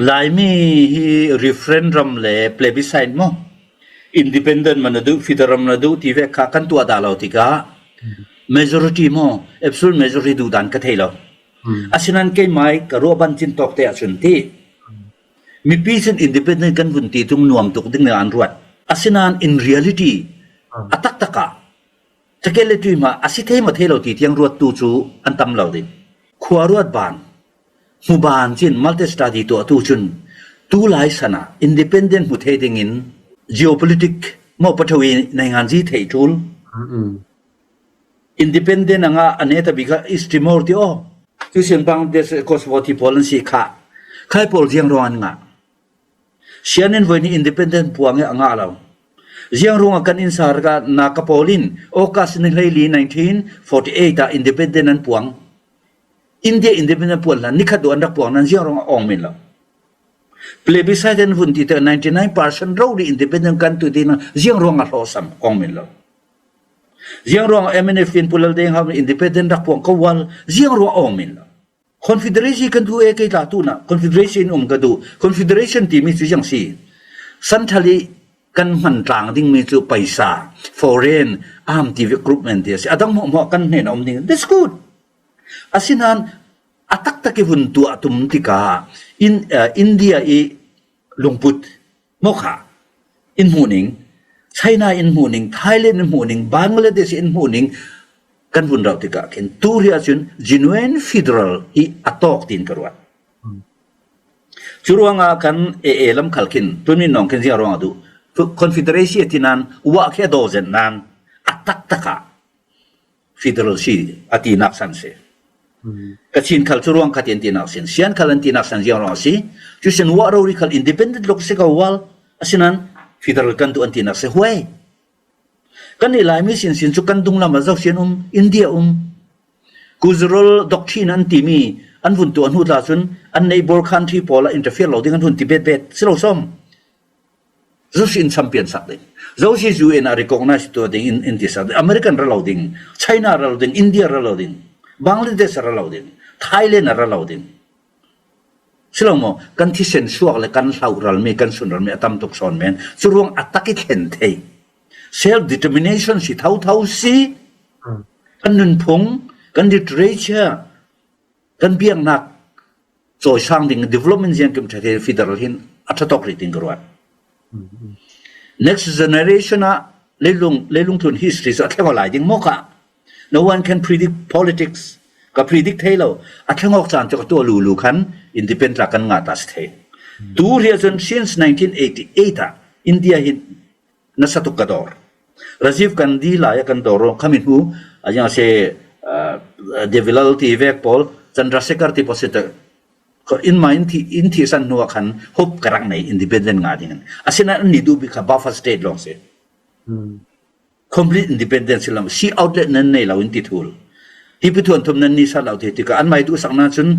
Laimi hi referendum le plebiscite maw independent man na duh federal na duh ti ve kha kan tuah dah lo tikah majority maw absolute majority duh dan ka thei lo. Asinain keimah ka ruah ban cin tawk te ahcun ti mipi cun independent kan vun ti tung nuam tuk ding an ruat. Asinain in reality a taktak ah Cakeh le tui ma a si thei ma thei lo ti tiang ruattu cu an tam lo ding. Khua ruat ban hmuban cin multi-study tuahtu cun tu lai san ah independent hmu thei ding in geopolitic maw pathawi nei ngan zi thei tul. Independent anga ane ta bika East Timor ti o. Tu sian Bangladesh Kosovo ti pawl an si kha. Khai pawl ziang ruang an nga. Sianginn voi nih independent puang i a ngah lo. Ziang ruangah kan inn sar ka na ka pawl in August ni 14 1948 ah independent an puang. India independent puan hlan nikhat du an rak puang nan ziang ruangah ong men lo. Plebiscite an vun ti te 99% ro di independent kan tu ti na ziang ruangah hlo sam ong men lo. Ziang ruangah MNF in Pulal Deng Hau independent rak puang ko wal ziang ruang ong men lo. Confederacy kan duh e kei tla tu na Confederation um ka duh. Confederation timi cu ziang si. Central i kan hman tlang dingmi cu paisa, foreign arm ti recruitment ti a si. A dang hmuahhmuah kan hnen a um ding. That's good. Asinain a taktak i vun tuah tum tikah in, uh, India i lungput Mawkha in hmuhning, China in hmuhning, Thailand in hmuhning, Bangladesh in hmuhning kan vun rauh tikah khin tu hi ahcun genuine federal hi a tawk tiin ka ruat. Cu ruangah kan AA lam khal khin tunmin nong khin ziang ruangah duh confederacy ti nan wa khi a daw zen nan a taktak ah federal si a tinak san si. Kachin khal cu ruang khat in tinak sin sian khal an tinak san ziang ruang si cu sin wa rori khal independent lok si ko wal asinan federal kan tu an tinak si huai kan ni laimi sin sin cu kan dung lam a zau sian um India um Gujarat doctrine an timi an vun tu an hu tla cun an neighbor country pawl a interfere lo ding an hun ti bet bet si lo som Zosi in champion sak ding. Zosi UN ah recognize tuah ding in in ti sak ding. American ra lo ding, China ra lo ding, India ra lo ding, Bangladesh ra lo ding, Thailand ra lo ding. Silo maw kan thisen suak le kan hlau ralmi kan sun ralmi a tam tuk sawn men. Cu ruang a tak i thlen thei. Self determination si tho tho si. Kan nunphung, kan literature, kan biaknak cawisang ding development ziang kim ṭha federal hin a ṭha tok rih ting ka ruat. Next generation ah leilung leilung tlun history cu a thleng lai ding maw ka no one can predict politics ka predict thei lo a thlengok caan cu ka tuah lulu khan independent la kan nga ta si thei tu ria cun since 1988 ah India hin nasa tuk ka dor Rajiv Gandhi lai kan dor khami hnu ayang se Devilal ti vek pawl Chandrasekhar ti pawh si in ma in thi in thi san hnu ah khan hope ka rak nei independent nga ding asinain an ni duh bik kha buffer state lawng si complete independence si lam si outlet nan nei lo in ti thul hi pithuan thum nan ni sat lo ti tikah an mai duh sak na cun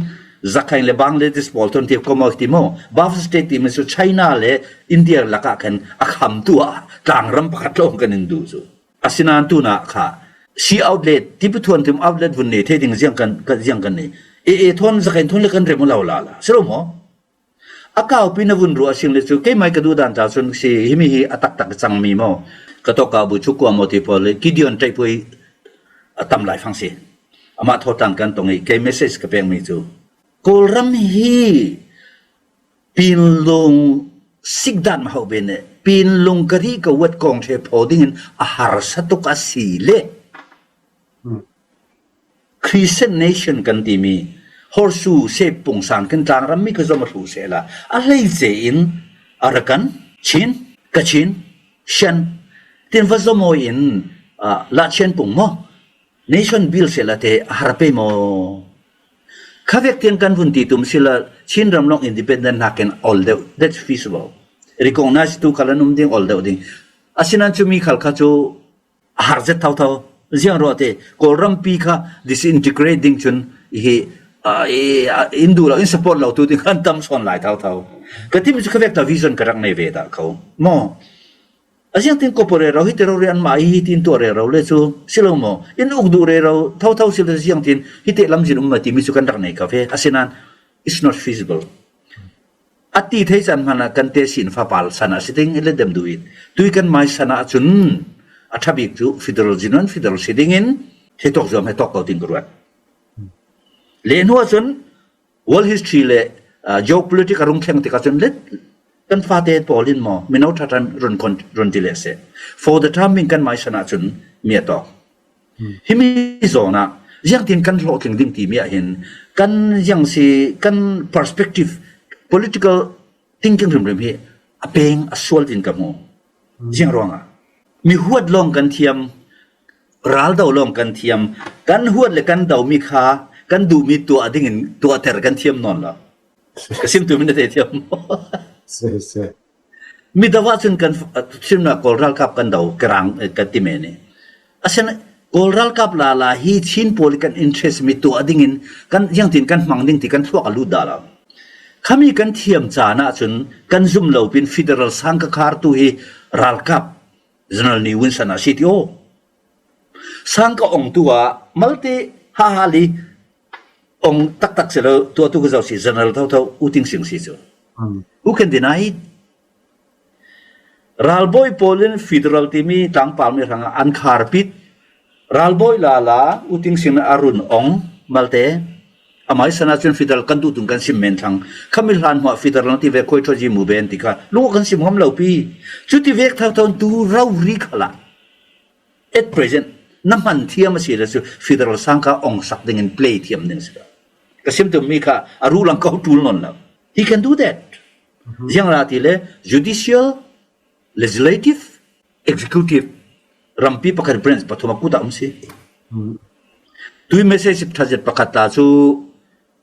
Zakhain le Bangladesh pawl ton ti komo ti mo buffer state ti mi cu China le India lakah khan a kham tu ah tlangram pakhat lawng kan in duh cu Asinain tunah kha si outlet tiputhuan tum outlet vun nei the ding ziang kan kan ziang kan nei e e thon zakain thon le kan rem lo la la silo mo akau pi na vun ru asing le chu keimai ka du dan ta chun si himi hi atak tak chang mi mo ka to ka bu chu kwa mo ti pol Gideon tai pui atam lai fang si ama thotan kan tong i ke message ka peng mi chu Kawlram hi Pinlung sikdan ma hau ve ne. Pinlung ka ri ka wat kong the phaw ding in a harsa tuk a si le. Crescent Nation kan timi horseshoe shape pungsan kan tlangram mi ka zom a hlu se la a hleice in Arakan, Chin, Kachin, Shan tin va zomawi in la chian pung mo nation build se la te a har pe mo Khavek tiang kan vun ti tum sila Chinram lawng independent nakin ol deuh. That's feasible. Recognize tu khal an um ding ol deuh ding. Asinan cu mi khal kha cu a har zet thotho. Ziang ruah te Kawlram pi kha disintegrate ding cun hi in duh lo in support lo tu ding an tam sawn lai thotho. Ka tim cu khavek ta vision ka rak nei ve dah ko. Mo Aziang tin kopo rero hi te ro re an mah hi tin tuah rero le cu silo maw in uk duh rero thotho silo ziang tin hi te lamzin um ma timi cu kan rak nei ka ve asinan it's not feasible. A ti thei caan hmanh ah kan te sin fapal san ah si ding i le dem du in tui kan mai san ah cun a ṭha bik cu federal zinon federal si ding in he tok zuam he tok ko ting ka ruat. Le hnu ah cun world history le geopolitics a rung thleng tikah cun let kan fate pawl in maw mino ṭhaṭhan run run ti le seh. For the time being kan mai san ah cun mi a tawk. Himi zawn ah ziangtin kan hlawhtling ding timi ah hin kan ziang si kan perspective political thinking hrimhrim hi a peng a sual tin ka hmu. Ziang ruangah mi huat lawng kan thiam, ral do lawng kan thiam, kan huat le kan domi kha kan duhmi tuah ding in tuahter kan thiam nawn lo. Ka sim tu min na thei thiam. Si si. Mi do ahcun kan thimnak Kawl ralkap kan do kerang kan ti men i. Asinain Kawl ralkap lala hi Chin pawl kan interest mi tuah ding in kan yangtin kan hmang ding ti kan thluak a lut dah lo. Khami kan thiam caan ahcun kan zum lo pin federal sang ka khar tu hi ralkap General Ni Win San ah si ti aw. Sang ka ong tu ah malte ha ha li ong taktak si lo tua tu ka zo si General tho tho U Ting Sing si cu. Who can deny it? Ralbawi pawl in federal timi tlangpar mi hrangah an kharpit. Ralbawi lala U Ting Sing a run ong malte amai sana cun federal kan duh tung kan sim men thlang. Khami hlan hmuah federal ti ve khoi thoji mu ben ti kha lung kan sim hom lo pi. Cuti vek thau thon tu rau ri khala. At present na hman thiam a si le cu federal sangka ong sak ding in play thiam ding si. Ka sim tum mi kha a ru lang ko tul non lo. He can do that. Ziang ra ti le judicial, legislative, executive rampi pakhat branch pathum a kut ah um si. Tui message thazet pakhat ta cu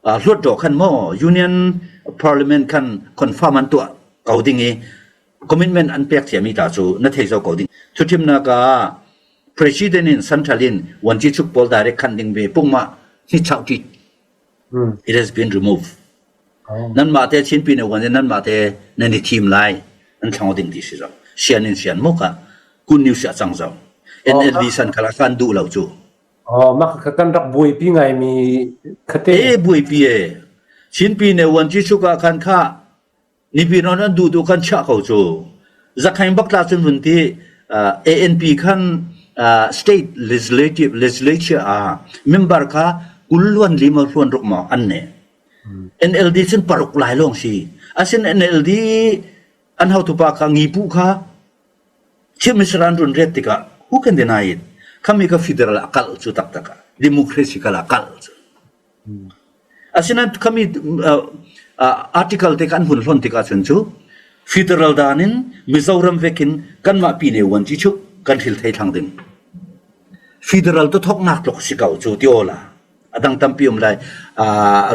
hluat khan mo union parliament khan confirm an tuah ko ding i commitment an pek thiami ta cu na thei zo ko ding. Thuthimnak ah president in central in wanchi chuk pawl direct khan ding ve pungma ni chau ti It has been removed. Nanmah te Chinpi ne wan in nanmah te nan i thim lai. Nan thlang ding ti si zo. Sian in sian mok ah kun news a cang zo. NLD san khala kan duh lo cu. Oh, mak ka kan rak buaipi ngai mi khate. E buaipi e. Chinpi ne wan chi chuka khan kha Nipi nawn an duh duh kan chiah ko cu. Zakhain bak tla cun vun ti ANP khan state legislative legislature ah member kha kulluan li maw hluan ruk maw an ne. NLD cun paruk lai lawng si. Asin NLD an hotupa kha ngipu kha Chief Minister an run ret tikah who can deny it? Khami ka federal a kalh cu taktak ah democracy kal a kalh cu. Asinain khami article te kha an hun hlonh tikah cun cu federal dan in Mizoram vek in kanmah pine vuanci cu kan hril thei thlang ding. Federal tu thawknak tluk si ko cu ti aw la. A dang tampi um lai.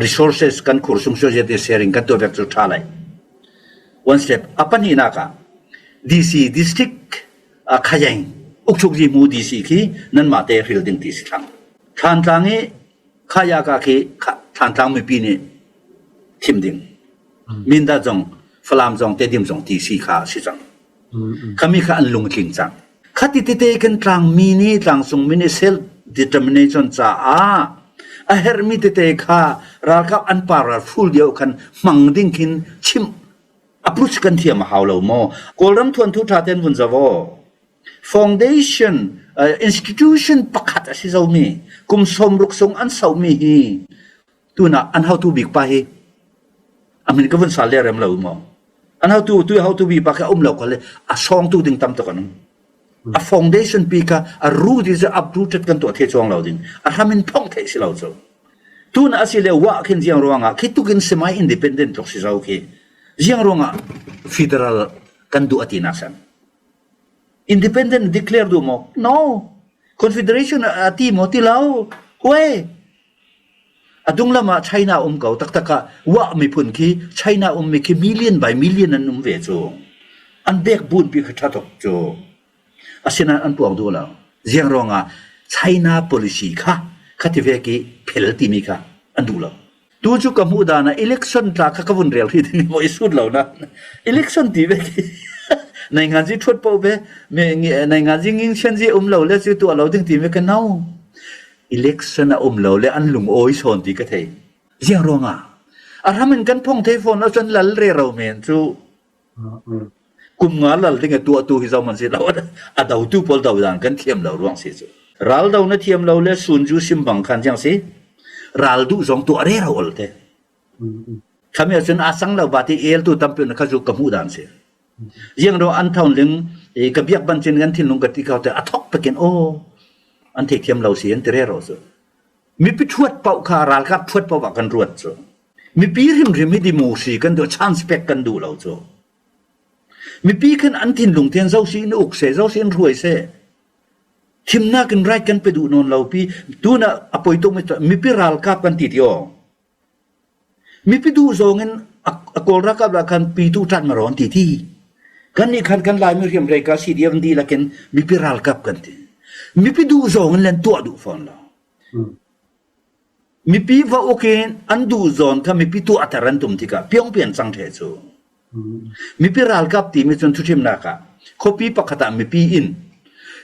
Resources kan khur sung te sharing kan tuah vek cu tha lai. One step. A pahnihnak ah DC district Khayeng ukchuk mu DC khi nanmah te hril ding ti si thlang. Thlantlang i Khayaka khi Thlantlang mipi nih thim ding. Mindat zong Falam zong Tedim zong ti si kha si cang. Khami kha an lungtling cang. Khati tete kan tlangmi nih tlangcungmi nih self determination caah a herhmi tete kha ralkap an par ful deuh khan hmang ding khin chimh approach kan thiam a hau lo maw? Kawlram thuanthu ṭha ten vun zavo. Foundation institution pakhat a si zomi kum 60 sung an sohmi hi tunah an hotu bik pa hi a min ka vun sal le rem lo maw? An hotu tu hotu bik pa kha um lo ko le a sawngtu ding tam tuk an um. A foundation pi kha a root is uprooted kan tuah the chuang lo ding. A hram in phong theih si lo cu. Tun a si le wa khin ziang ruangah khi tukin semi independent tluk si zo khi. Ziang ruangah federal kan duh ati nak san. Independent declare du maw? No. Confederation ati maw ti lo. Huai. A dung lam ah China um ko taktak ah Wah miphun khi China ummi khi million by million an um ve cu. An backbone pi kha ṭha tuk cu. Asinain an puang duh lo. Ziang ruangah China policy kha khati vek i phel timi kha an duh lo. Tu cu ka hmuh dan ah election tla kha ka vun rel ri ding maw i sut lo na. Election ti ve khi nai ngan zi ṭhuat po ve nai ngan zi nging chen zi um lo le cu tuah lo ding ti ve ka no. Election a um lo le an lungawi sawn ti ka thei. Ziang ruangah? A ram in kan phong thei fawn ahcun lal rero men cu. Kum nga lal ding a tuahtu hi zohman si lo. A dotu pawl do dan kan thiam lo ruang si cu. Ral do na thiam lo le sun ju sim bang khan chiang si. Ral duh zong tuah rero ol te. Khami ahcun a sang lo ba ti el tu tampi na kha zu ka hmuh dan si. Ziang ro an thawn ling ka biak ban chin kan thinlung ka ti kau te a thok takin o an thei thiam lo si an ti rero cu. Mipi ṭhuat paoh kha ralkap ṭhuat paoh ah kan ruat cu. Mipi hrimhrim hi democracy kan duh, chance pek kan duh lo cu. Mipi khan an thinlung ten zo si in uk seh, zo si in hruai seh. Thimnak in right kan pe duh nawn lo pi. Tuna a poi tuk mi mipi ralkap kan ti ti aw. Mipi duh zawng in a Kawl ralkap lah khan pitu ṭan ma rawn ti ti. Kan nih khan kan Laimi hriamhrei ka CDF dihlak in mipi ralkap kan ti. Mipi duh zawng in len tuah duh fawn lo. Mipi va uk in an duh zawn kha mipi tuahter an tum tikah piongpian cang ṭhe cu. Mipi ralkap timi cun thuṭhimnak ah khuapi pakhat ah mipi in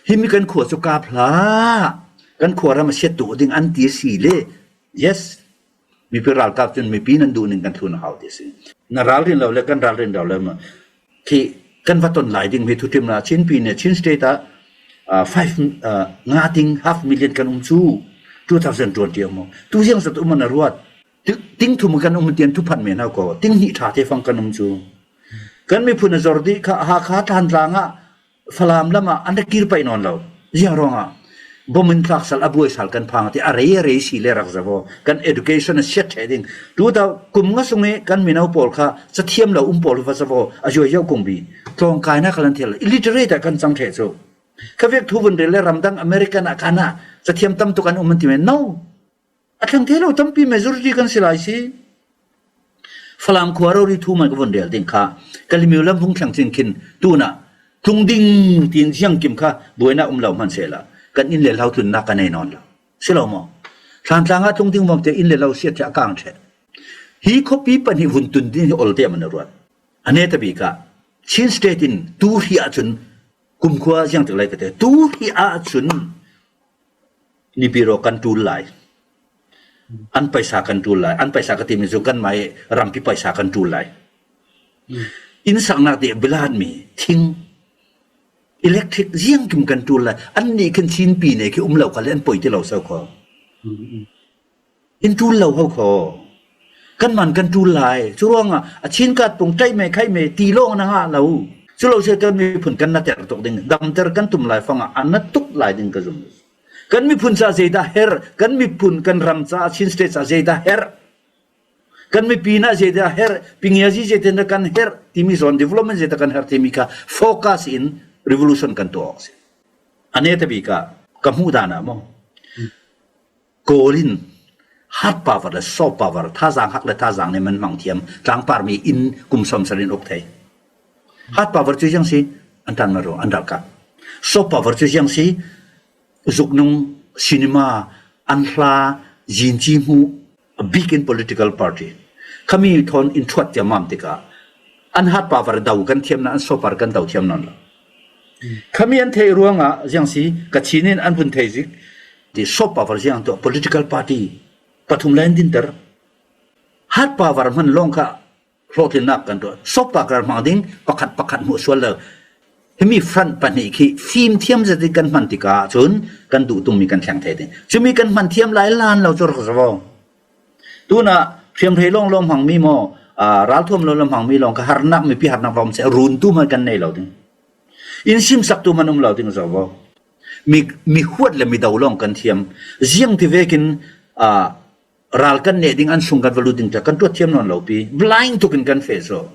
himi kan khua cu kap hlah kan khua ram a siat tu ding an ti si le yes Mipi ralkap cun mipi nan duh ning kan thlun a hau ti a si. Na ralrin lo le kan ralrin lo le khi kan va ton lai ding hi thuṭim na Chin pine Chin state ah five nga ting half million kan um cu 2020 mo tu siang zat um na ruat ting thum kan um tian thu phan men hau ko ting hnih tha te fang kan um cu kan miphun a zor dih kha Hakha Thantlang ah Falam lam ah an rak kir paih nawn lo. Ziang ruangah bom in tlak sal a buai sal kan phang ti a rei a rei si le rak zavo kan education a siat the ding tu ta kum nga sung i kan mino pawl kha cathiam lo um pawl va zavo a juai yo kung bi tlawng kai na kalan thil illiterate ah kan cang the chu khavek thu vun rel le ramdang American ah kana cathiam tam tuk an um an ti men no A thleng thei lo tampi majority kan si lai si. Falam khua rori thu man ka von rel ding kha Kalimiu lam vung thleng chin khin tuna tlung ding tin siang kim kha buaina um lo hman se la kan inn le hlau tlun nak ka nei non lo si lo mo Thlantlang ah tlung ding mom te inn le lo siat a kang the hi khuapi pahnih vun tun ding hi ol te man ruat ane ta bi ka Chin state in tu hi ahcun kumkhua ziang tik lai ka te tu hi ahcun Nipiro kan ṭul lai. An paisa kan ṭul lai. An paisa ka timi cu kanmah i rampi paisa kan ṭul lai. Inn saknak ti bilaanmi thing, electric ziangkim kan ṭul lai. Annih khin Chinpi ne khi um lo kha le an poi ti lo sau kho. In ṭul lo ho kho. Kan man kan ṭul lai. Cu ruangah a chin kat pung ṭaih me khai me ti lawng na ngah lo. Cu lo se kan miphun kan na ter tuk ding damter kan tum lai fangah an na tuk lai ding ka zum. Kan miphun ca zeidah her? Kan miphun kan ram ca Chin state ca zeidah her? Kan mipi na zeidah her? Pingiazi zeitin kan her timi zawn development zeidah kan her timi kha focus in revolution kan tuah awk si. Ane tabi ka ka hmuh dan ah mo Kawl in hard power le soft power thazaang hak le thazaang nih man hmang thiam tlangparmi inn kum sawmsar in uk thei. Hard power cu ziang si an tan ma ro an ralkap. Soft power cu ziang si zuknung cinema an hla zinci hmu a big in political party khami thon in thuat tiamam tikah an hard power do kan thiam na an soft power kan do thiam non lo. Khami an theih ruangah ziang si Kachin in an vun thei zik ti soft power ziang tuah political party pathum le an dinter. Hard power hman lawng kha hlawhtlinnak kan tuah. Soft power hmang ding pakhat pakhat hmuh sual lo. Himi front pahnih khi fim thiam zet in kan hman tikah cun kan duh tungmi kan thleng thei ding. Cumi kan hman thiam lai lan lo cu rak zavo. Tuna hriamhrei lawng lawng hmangmi maw ralthuam lawng lawng hmangmi lawng ka harnak mipi harnak va um seh run tu hmanh kan nei lo ding. Inn simsak tu hmanh um lo ding zo Mi mi huat le mi do lawng kan thiam. Ziang ti vekin ral kan ne ding an sung kan va lut ding kan tuat thiam non lo pi. Blind tuk in kan fe so.